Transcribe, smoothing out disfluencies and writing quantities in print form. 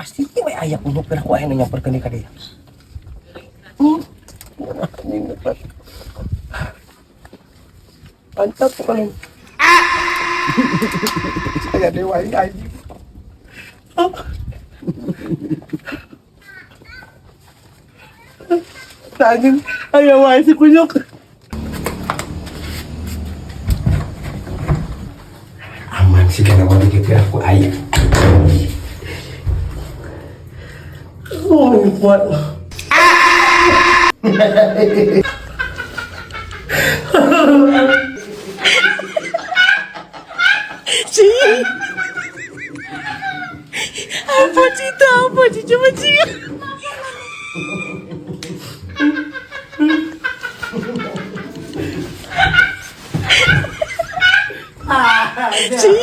Pasti we aya kunyuk, pira ku aya nu nyamperkeun ka dia. Anjing, mantap paling. Saya dewa ini, anjing. Anjing, aya wae si kunyuk. Aman sih karena mau dikit aku aya. Oh, ini kuat. Ci. Apa Ci itu apa Ci? Coba Ci. Ci.